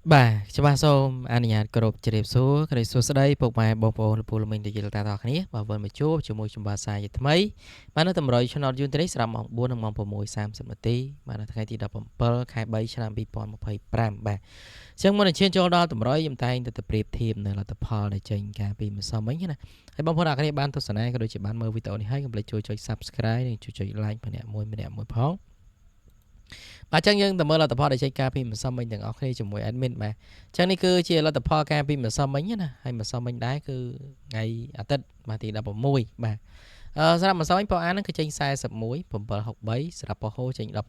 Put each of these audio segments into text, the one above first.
បាទខ្ញុំបាទសូមអនុញ្ញាតគោរពជម្រាបសួរក្រីសួស្តីពុកម៉ែបងប្អូនលោកពូលោកមីងលោកយាយលោកតាទាំងអស់គ្នាបាទវិលមកជួបជាមួយខ្ញុំបាទសាជាថ្មីបាទនៅតម្រុយឆ្នោតយូនត្រីស្រាប់ម៉ោង4និងម៉ោង6:30នាទីបាទនៅថ្ងៃទី17ខែ3ឆ្នាំ2025បាទអញ្ចឹងមុននឹងឈានចូលដល់តម្រុយខ្ញុំតែងតែទៅប្រៀបធៀបនៅលទ្ធផលដែលចេញកាលពីម្សិលមិញណាហើយបងប្អូនអរគ្នាបានទស្សនាក៏ដូចជាបានមើលវីដេអូនេះហើយកុំភ្លេចជួយចុច Subscribe និងជួយចុច Like ម្នាក់មួយម្នាក់មួយផងបាទអញ្ចឹងយើងទៅមើលលទ្ធផលដែលចេញកាលពីម្សិលមិញទាំងអស់គ្នាជាមួយ admin បាទអញ្ចឹងនេះគឺជាលទ្ធផលកាលពីម្សិលមិញណាហើយម្សិលមិញដែរគឺថ្ងៃអាទិត្យបាទទី16បាទអឺសម្រាប់ម្សិលមិញប៉ុអានហ្នឹងគឺចេញ41 763សម្រាប់ប៉ុហូចេញ16 033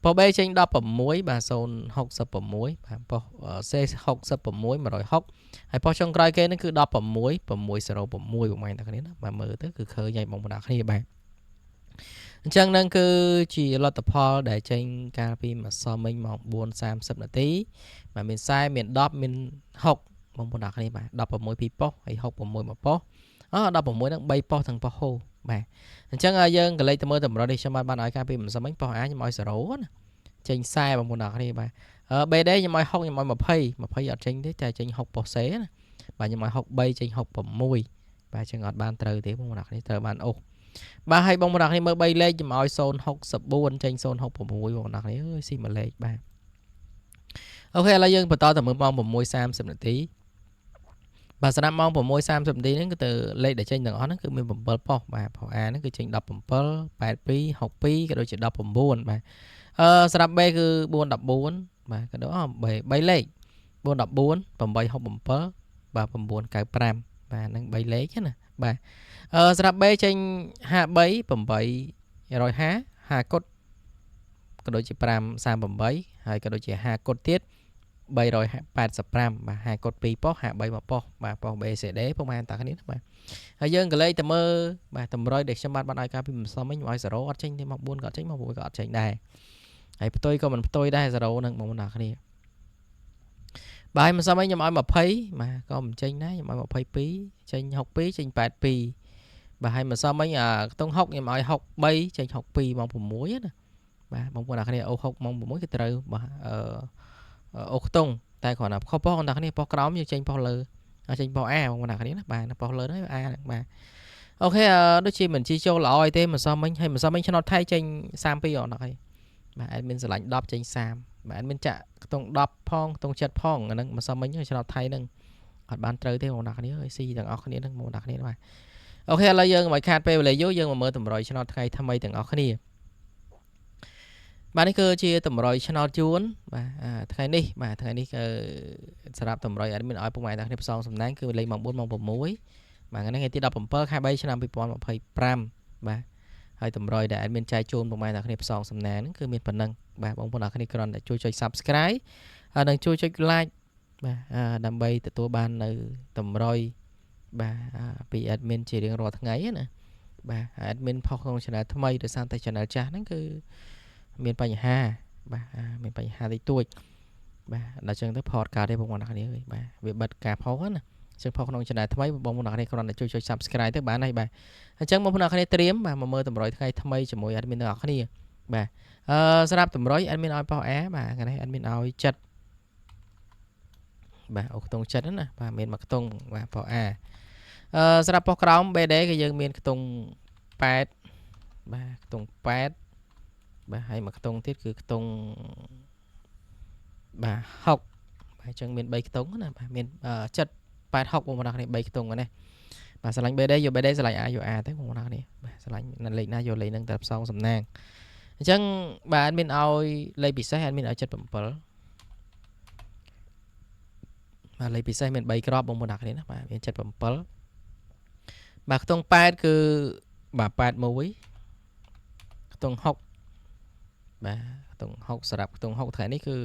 ប៉ុបេចេញ16បាទ066បាទប៉ុសេ66 160ហើយប៉ុចុងក្រោយគេហ្នឹងគឺ16 606បងប្អូនទាំងគ្នាណាបាទមើលទៅគឺឃើញហើយបងប្អូនទាំងគ្នាបាទអញ្ចឹងនឹងគឺជាលទ្ធផលដែលចេញកាលពីម្សិលមិញម៉ោង4:30នាទីបាទមាន40មាន10មាន6បងប្អូនទាំងគ្នាបាទ16 2ប៉ុស្តិ៍ហើយ66 1ប៉ុស្តិ៍អ16ហ្នឹង3ប៉ុស្តិ៍ទាំងប៉ុស្តិ៍ហូបាទអញ្ចឹងយើងក៏លេខទៅមើលតម្រុយនេះខ្ញុំបានឲ្យកាលពីម្សិលមិញប៉ុស្តិ៍ A ខ្ញុំឲ្យ0ណាចេញ40បងប្អូនទាំងគ្នាបាទ BD ខ្ញុំឲ្យ6ខ្ញុំឲ្យ20 20អត់ចេញទេតែចេញ6ប៉ុស្តិ៍ C ណាបាទខ្ញុំឲ្យ63ចេញ66បាទអញ្ចឹងអត់បានត្រូវទេបងប្អូនទាំងគ្នាត្រូវបានអូសបាទហើយបងប្អូនគ្នាមើល3លេខខ្ញុំឲ្យ064ចេញ066បងប្អូនគ្នាអើយស៊ីមួយលេខបាទអូខេឥឡូវយើងបន្តទៅមើលម៉ោង6:30នាទីបាទសម្រាប់ម៉ោង6:30នាទីហ្នឹងគឺទៅលេខដែលចេញទាំងអស់ហ្នឹងគឺមាន7ប៉ុស្តិ៍បាទប៉ុស្តិ៍ A ហ្នឹងគឺចេញ17 82 62ក៏ដូចជា19បាទអឺសម្រាប់ B គឺ414បាទក៏ដូចអ3 3លេខ414 867បាទ995បាទហ្នឹង3លេខណាបាទអឺសម្រាប់ B ចេញ53 850 5កុដក៏ដូចជា538ហើយក៏ដូចជា5កុដទៀត385បាទ5កុដ2ប៉ុស្តិ៍53 1ប៉ុស្តិ៍បាទប៉ុស្តិ៍ BCD ពុកម៉ែតាគ្នាបាទហើយយើងក៏លេខទៅមើលបាទតម្រុយដែលខ្ញុំបានឲ្យការពីម្សិលមិញខ្ញុំឲ្យ0អត់ចេញទេមក4ក៏អត់ចេញមក6ក៏អត់ចេញដែរហើយផ្ទុយក៏មិនផ្ទុយដែរ0ហ្នឹងបងប្អូនតាគ្នាបាទម្សិលមិញខ្ញុំឲ្យ20បាទក៏មិនចេញដែរខ្ញុំឲ្យ22ចេញ62ចេញ82បាទហើយម្សិលមិញអាខ្ទង់6ខ្ញុំឲ្យ63ចេញ62ម៉ោង6ណាបាទបងប្អូនអ្នកគ្នាអូ6ម៉ោង6គឺត្រូវបាទអឺអូខ្ទង់តែគ្រាន់តែខុសប៉ុស្តិ៍អ្នកគ្នាប៉ុស្តិ៍ក្រោមយើងចេញប៉ុស្តិ៍លើចេញប៉ុស្តិ៍ A បងប្អូនអ្នកគ្នាណាបាទប៉ុស្តិ៍លើហ្នឹង A ហ្នឹងបាទអូខេដូចជាមិនជីចូលល្អអីទេម្សិលមិញហើយម្សិលមិញឆ្នោតថៃចេញ32អត់ហើយបាទ admin ស្រឡាញ់10ចេញ30បាទ admin ចាក់ខ្ទង់10ផងខ្ទង់7ផងអាហ្នឹងម្សិលមិញឆ្នោតថៃហ្នឹងអត់បានត្រូវទេបងប្អូនអ្នកគ្នាអើយស៊ីទាំងអស់គ្នាហ្នឹងបងប្អូនអ្នកគ្នាបាទអូខេឥឡូវយើងមិនខាតពេលវេលាយូរយើងមកមើលតម្រុយឆ្នោតថ្ងៃថ្មីទាំងអស់គ្នាបាទនេះគឺជាតម្រុយឆ្នោតជួនបាទថ្ងៃនេះបាទថ្ងៃនេះគឺសម្រាប់តម្រុយ admin ឲ្យពុកម៉ែទាំងគ្នាផ្សងសំណាងគឺលេខម៉ោង4ម៉ោង6បាទថ្ងៃនេះថ្ងៃទី17ខែ3ឆ្នាំ2025បាទហើយតម្រុយដែល admin ចែកជូនពុកម៉ែទាំងគ្នាផ្សងសំណាងហ្នឹងគឺមានប៉ុណ្ណឹងបាទបងប្អូនអរគ្នាគ្រាន់តែជួយចុច Subscribe ហើយនិងជួយចុច Like បាទដើម្បីទទួលបាននៅតម្រុយបាទពី admin ជារៀងរាល់ថ្ងៃណាបាទ admin ផុសក្នុង channel ថ្មីដោយសារតែ channel ចាស់ហ្នឹងគឺមានបញ្ហាបាទមានបញ្ហាតិចតួចបាទដល់ចឹងទៅផតកើតទេបងប្អូនអរគ្នាអើយបាទវាបិទការផុសណាចឹងផុសក្នុង channel ថ្មីបងប្អូនអរគ្នាគ្រាន់តែជួយចុច Subscribe ទៅបានហើយបាទអញ្ចឹងបងប្អូនអរគ្នាត្រៀមបាទមកមើលតម្រុយថ្ងៃថ្មីជាមួយ admin ទាំងអស់គ្នាបាទអឺសម្រាប់តម្រុយ admin ឲ្យប៉ុស A បាទថ្ងៃនេះ admin ឲ្យចិត្តបាទអូខ្ទង់ចិត្តណាបាទមានមួយខ្ទង់បាទប៉ុស A អឺសម្រាប់ប៉ុសក្រោម BD គឺយើងមានខ្ទង់8បាទខ្ទង់8បាទហើយមួយខ្ទង់ទៀតគឺខ្ទង់បាទ6បាទអញ្ចឹងមាន3ខ្ទង់ណាបាទមាន7 86បងប្អូនគ្នា3ខ្ទង់ណាបាទស្រឡាញ់ BD យក BD ស្រឡាញ់ A យក A ទៅបងប្អូនគ្នាបាទស្រឡាញ់លេខណាយកលេខហ្នឹងតែផ្សងសំណាងអញ្ចឹងបាទ admin ឲ្យលេខពិសេស admin ឲ្យ77បាទលេខពិសេសមាន3គ្រាប់បងប្អូនគ្នាណាបាទមាន77បាទខ្ទង់8គឺបាទ81ខ្ទង់6បាទខ្ទង់6សម្រាប់ខ្ទង់6ថ្ងៃនេះគឺ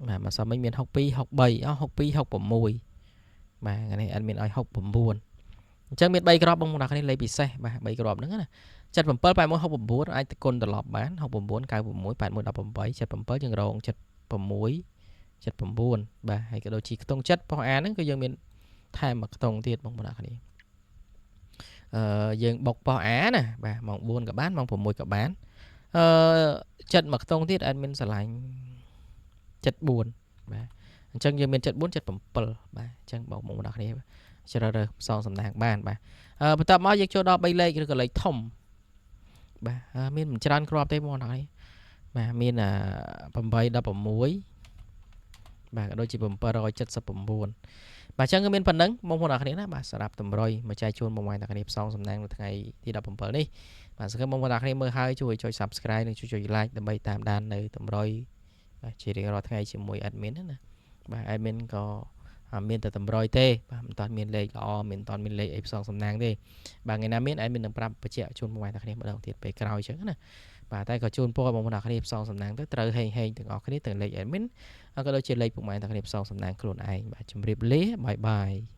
បាទមកសមមិញមាន62 63អស់62 66បាទថ្ងៃនេះ admin ឲ្យ69អញ្ចឹងមាន3គ្រាប់បងប្អូនគ្នាលេខពិសេសបាទ3គ្រាប់ហ្នឹងណា77 81 69អាចទៅគុណត្រឡប់បាន69 96 81 18 77យើងរង76 79បាទហើយក៏ដូចជាខ្ទង់ចិត្តប៉ុស្តិ៍ A ហ្នឹងគឺយើងមានថែមមួយខ្ទង់ទៀតបងប្អូនគ្នាអឺយើងបុកប៉ុស្តិ៍ A ណាបាទម៉ោង4ក៏បានម៉ោង6ក៏បាន អឺចិត្តមួយខ្ទង់ទៀត admin ស្រឡាញ់74បាទអញ្ចឹងយើងមាន74 77បាទអញ្ចឹងបងប្អូនទាំងគ្នាជ្រើសរើសផ្សងសំណាងបានបាទបន្ទាប់មកយើងចូលដល់3លេខឬក៏លេខធំបាទមានមិនច្រើនគ្រាប់ទេបងប្អូនទាំងគ្នាបាទមាន8 16បាទក៏ដូចជា779បាទអញ្ចឹងគឺមានប៉ុណ្ណឹងបងប្អូនអរគ្នាណាបាទសម្រាប់តម្រុយមកចែកជូនបងប្អូនទាំងគ្នាផ្សងសំណាងនៅថ្ងៃទី17នេះបាទសង្ឃឹមបងប្អូនទាំងគ្នាមើលហើយជួយចុច Subscribe និងជួយចុច Like ដើម្បីតាមដាននៅតម្រុយបាទជារៀងរាល់ថ្ងៃជាមួយ admin ណាបាទ admin ក៏មានតែតម្រុយទេបាទមិនតាន់មានលេខល្អមិនតាន់មានលេខអីផ្សងសំណាងទេបាទថ្ងៃណាមាន admin នឹងប្រាប់បញ្ជាក់ជូនបងប្អូនទាំងគ្នាម្ដងទៀតពេលក្រោយអញ្ចឹងណាបាទតែក៏ជូនពរបងប្អូនទាំងគ្នាផ្សងសំណាងទៅត្រូវហេងហេងទាំងអស់គ្នាទាំងលេខ admin ក៏ដូចជាលេខពុកម៉ែទាំងគ្នាផ្សងសំណាងខ្លួនឯងបាទជម្រាបលា bye bye។